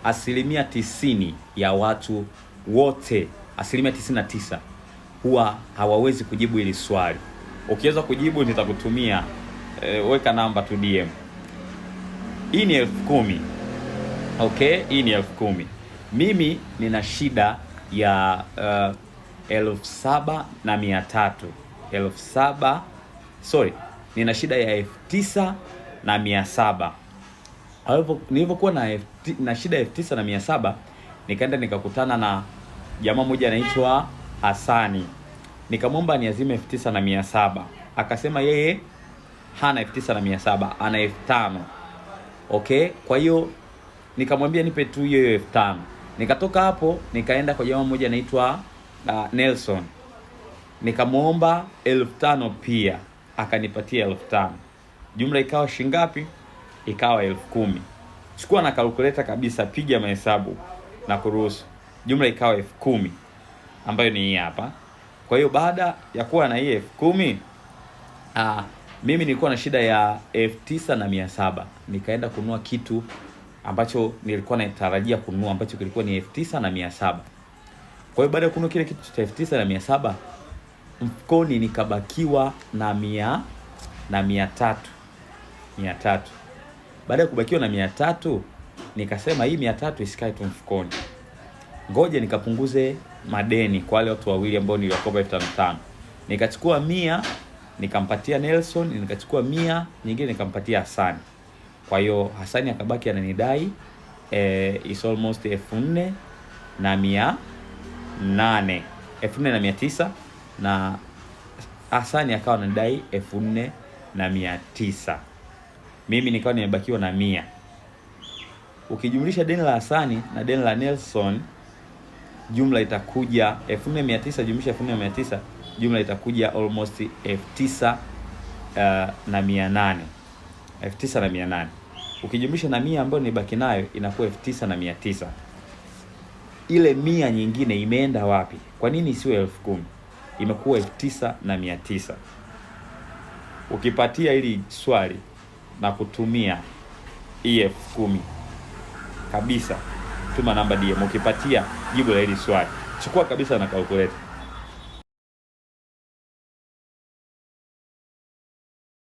90% ya watu wote, 99% huwa hawawezi kujibu hili swali. Ukiweza kujibu nitakutumia, weka namba tu DM. Hii ni 10,000. Okay, hii ni 10,000. Mimi nina shida ya 7,300. 7,000, sorry, nina shida ya 9,700. Nilivyokuwa na shida ya 9,700, nikaenda nikakutana na jamaa mmoja anaitwa Hasani, nikamwomba niazime 9,700. Akasema yeye hana 9,700, ana 5,000. Okay, kwa hiyo nikamwambia nipe tu hiyo hiyo 5,000. Nikatoka hapo nikaenda kwa jamaa mmoja anaitwa Nelson, nikamwomba 5,000 pia, akanipatia 5,000. Jumla ikawa shingapi? Ikawa 10,000. Chukua na calculator kabisa, piga mahesabu na kuruhusu. Jumla ikawa 10,000 ambayo ni hii hapa. Kwa hiyo baada ya kuwa na hii 10,000, mimi nilikuwa na shida ya 9,700. Nikaenda kununua kitu ambacho nilikuwa natarajia kununua ambacho kilikuwa ni 9,700. Kwa hiyo baada ya kununua kile kitu cha 9,700, mfukoni nikabakiwa na mia na mia tatu. 300. Baada ya kubakiwa na 300, nikasema hii 300 isikae tu mfukoni, ngoja nikapunguze madeni kwa wale watu wawili ambao niliwakopa 5,000. Nikachukua 100 nikampatia Nelson, nikachukua 100 nyingine nikampatia Hasani. Kwa hiyo Hasani akabaki ananidai is almost 4,800, 4,900, na Hasani akawa ananidai 4,900. Mimi nikawa nimebakiwa na 100. Ukijumlisha deni la Hasani na deni la Nelson, jumla itakuja 4,900 jumlisha 4,900, jumla itakuja almost elfu tisa na mia nane. 9,800. Ukijumlisha na 100 ambayo nibaki nayo inakuwa 9,900. Ile 100 nyingine imeenda wapi? Kwa nini isiwe 10,000? Imekuwa 9,900. Ukipatia hili swali na kutumia hii 10,000 kabisa, tuma namba DM. Ukipatia jibu la hili swali, chukua kabisa na calculator.